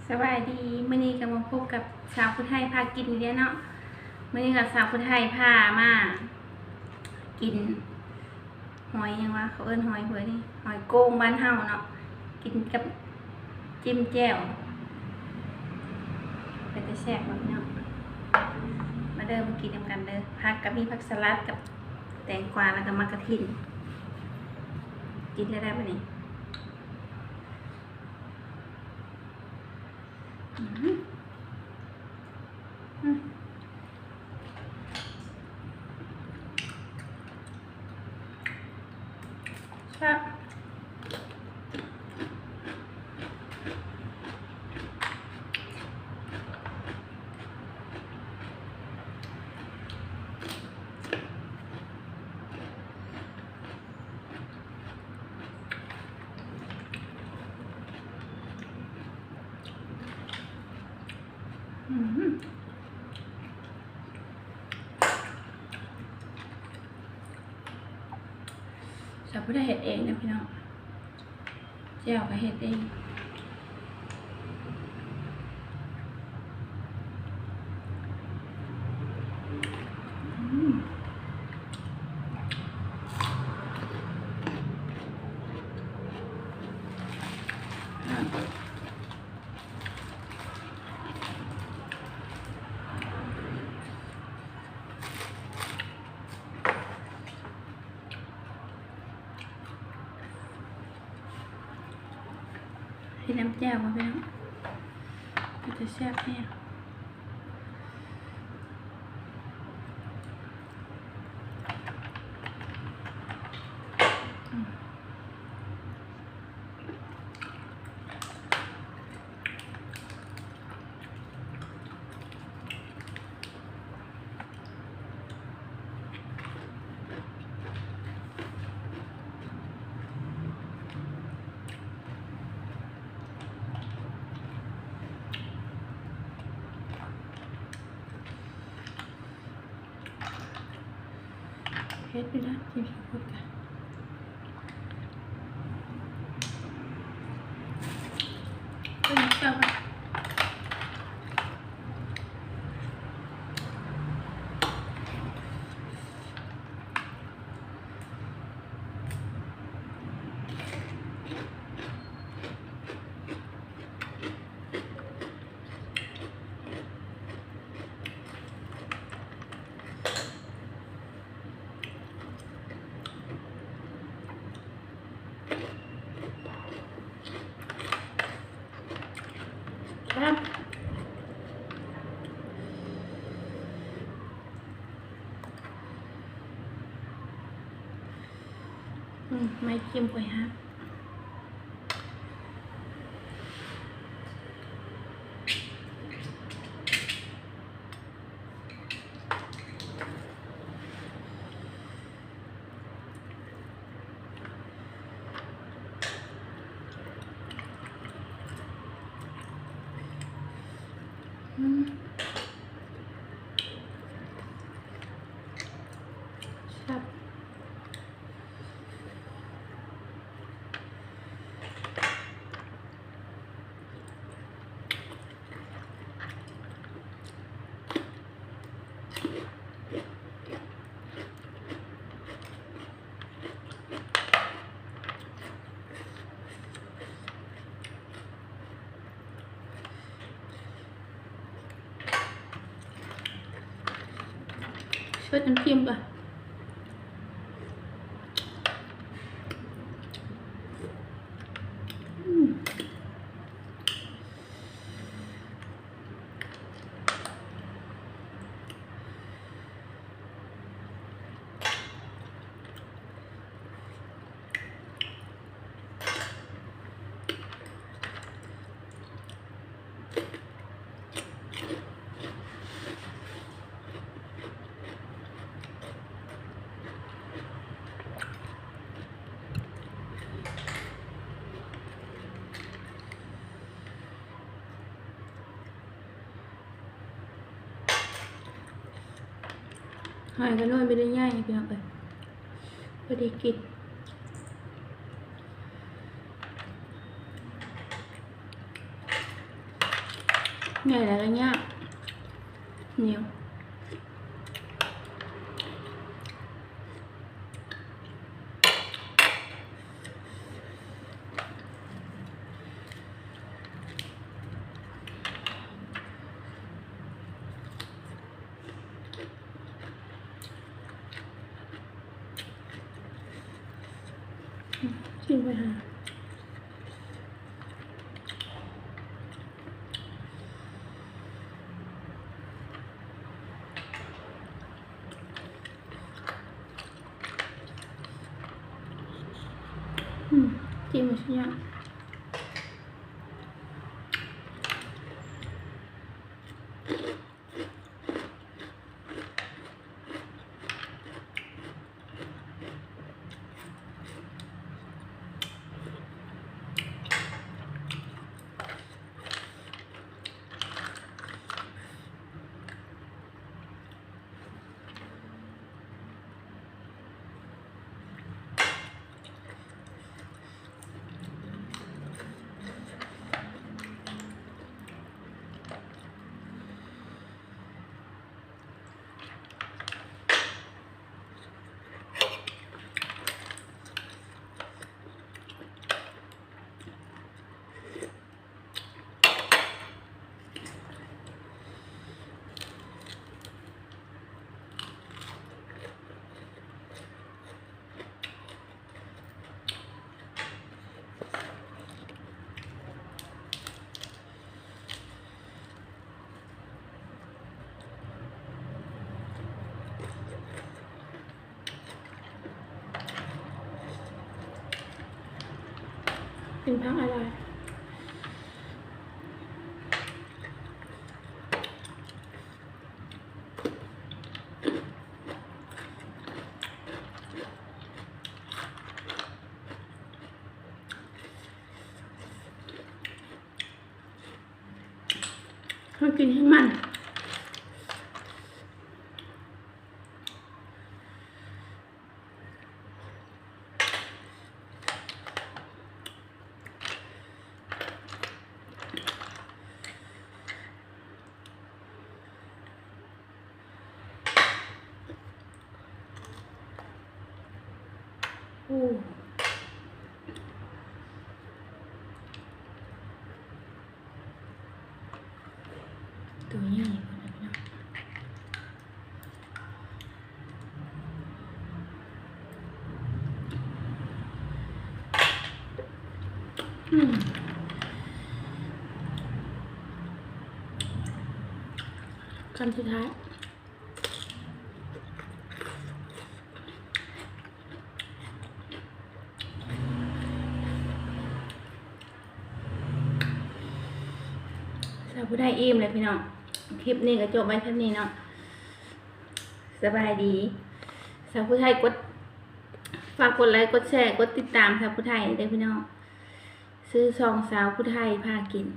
ສະບາຍດີ ມື້ນີ້ກໍມາພົບກັບສາວຜູ້ໄທພາກິນອີກແລ້ວເນາະ. ມື້ນີ້ກໍສາວຜູ້ໄທພາມາກິນຫອຍຫຍັງວະ ເຂົາເອີ້ນຫອຍຫຍັງນີ້ ຫອຍໂກງບ້ານເຮົາເນາະ ກິນກັບ ຈິ້ມແຈ່ວ ເປັນຕາແຊບເນາະພີ່ນ້ອງ. ມາເດີມາກິນນຳກັນເດີ. ຜັກກໍມີຜັກສະຫຼັດກັບແຕງກວາ ແລ້ວກໍໝາກກະທິນ. ກິນໄດ້ແລ້ວບັດນີ້. ອືມ ອືມ ແຊບ. ອືມ ສາວຜູ້ໄທເຮັດເອງເດີພີ່ນ້ອງ. ແຈ່ວກໍເຮັດເອງ. ອືມ ເຮັດນ້ຳແຈ່ວບໍ່ພີ່ນ້ອງ ເປັນຕາແຊບແຮງ. ເຜັດຢູ່ນະ ກິນເຜັດກັນ ເບິ່ງເຈົ້າ. ອືມ ໄມ້ຈິ້ມຂ້ອຍຫັກ. ອືມ ແຊບ. ຊົດນ້ຳຈິ້ມກ່ອນ. ອືມ. ຫອຍກໍໜ່ວຍບໍ່ໄດ້ໃຫຍ່ພີ່ນ້ອງເອີຍ ພໍດີກິນ. ໃຫຍ່ແລ້ວກໍຍາກ ໜຽວ. ກິນໄປຫາ ອືມ ຈິ້ມມາຊິຍາກ. ກິນຜັກອະລ່ອຍ. ເຮົາກິນໃຫ້ມັນ. ໂອ້ ໂຕໃຫຍ່ພຸ້ນນະພີ່ນ້ອງ. ອືມ ຄຳສຸດທ້າຍ. ສາວຜູ້ໄທອີ່ມແລ້ວພີ່ນ້ອງ, ຄລິບນີ້ກໍຈົບໄວ້ສ່ຳນີ້ເນາະ. ສະບາຍດີ. ສາວຜູ້ໄທກົດ ຝາກກົດໄລ ກົດແຊ ກົດຕິດຕາມສາວຜູ້ໄທເດີ້ພີ່ນ້ອງ. ຊື່ຊ່ອງສາວຜູ້ໄທພາກິນ.